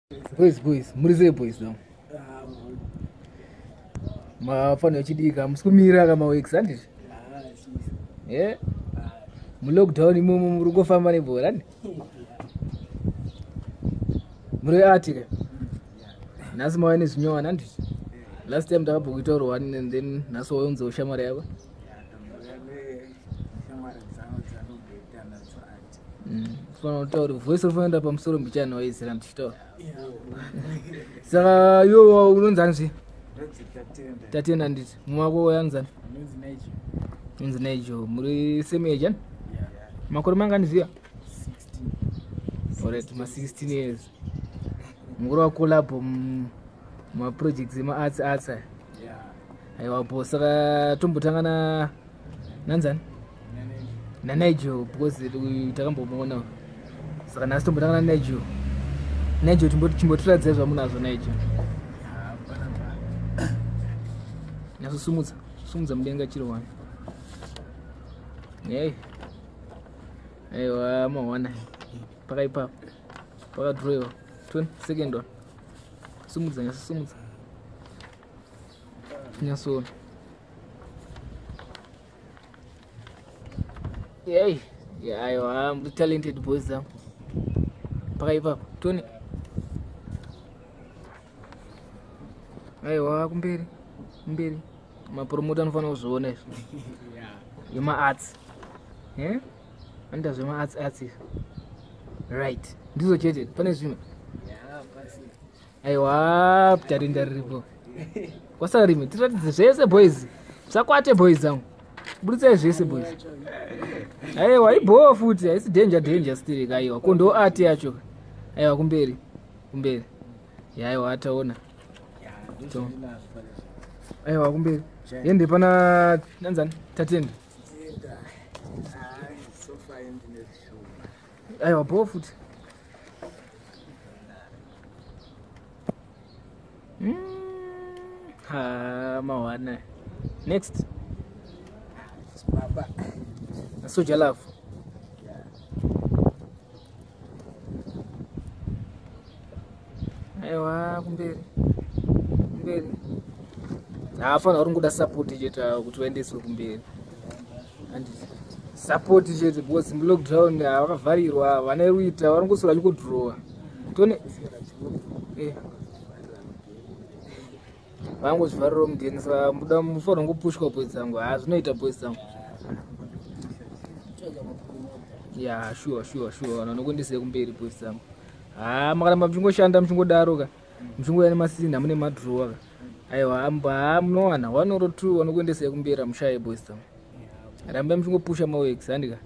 Boys, boys, muri sei boys now? Mafana echidiki hamusi kumira ka maweeks handiti? Yeah. Mulockdown imomo muri kungofamba nebhora handi? Muri ati ka? Nhasi mauya nezvinyowani handiti? Last time takabva kuitaura one and then nhasi waunzawo shamwari yako. Fanira kutaura voice rofanira pamusoro mbichana waizira ndichitaura. Saka iwe unonzani zve? Tatenda nditi. Mumwe wako wayanzani? Unonzi Nigel. Muri same age ani? Makore mangani zviya? Alright, ma 16 years. Mukuru wa collab ma projects ema arts arts aya. Aiwa bo saka tombotanga na nanzani? Na Nigel because takambomuona. Saka nhasi tombotanga na Nigel. Nigel chimbotiradzai zvamunazvo Nigel. Nyatso sumudza mudenga chiro wani. Hey. Aiwa maona. Pakaipa. Pakadroiwa. 20 second one. Sumudza nyatso sumudza. Nyatso. Hey. Yeah, aiwa I'm talented boys zangu. Pakaipa. Tony. Aiwa kumberi. Kumberi. Mapromoter anofanira kuzviona izvi. Yema arts. Eh? Anoita zvema arts arts izvi. Right. Ndizvo chete. Pane zvimwe. Aiwa tarinda riripo. Kwasara rimwe. Tiratidze zvese boys. Musakwate boys zangu. Buritsai zvese boys. Aiwa ibhowa futi. Haisi danger danger still aiwa. Ko ndo art yacho. Aiwa kumberi. Kumberi. Aiwa ataona. Aiwa kumberi. Yende pana nanzani? Tatenda. Aiwa bhowa futi. Ha, mawana. Next. Baba. Soja Love. Aiwa kumberi. Kumberi. Hafana uri ngoda support chete kuti uendeswe kumberi. Handiti. Support chete because lockdown vakavharirwa vane ruita vari ngoswera vachingodhirowa. Tone. Vangozvivharirawo mudheni saka muda mufanira kungopushwa boys dzangu. Ha zvinoita boys dzangu. Yeah, sure sure sure. Vanhu vanokuendesai kumberi boys dzangu. Ha makaramba muchingoshanda muchingodaro ka. Muchingouya nemasina mune madhirowa ka. Aiwa amba munowana 1 or 2 vanokuendesai kumberi amushaye boys dzangu. Rambai muchingopusha maworks handika.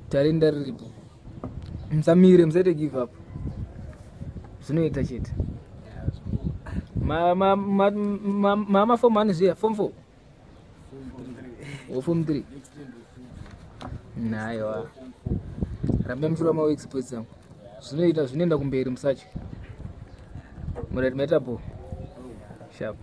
Tarenda riripo. Musamire musaite give up. Zvinoita chete. Ma form 1 zviya form 4. O form 3. Naiwa. Rambai muchirwa maworks boys dzangu. Zvinoita zvinoenda kumberi musatya. Murati maita bo. Sharp.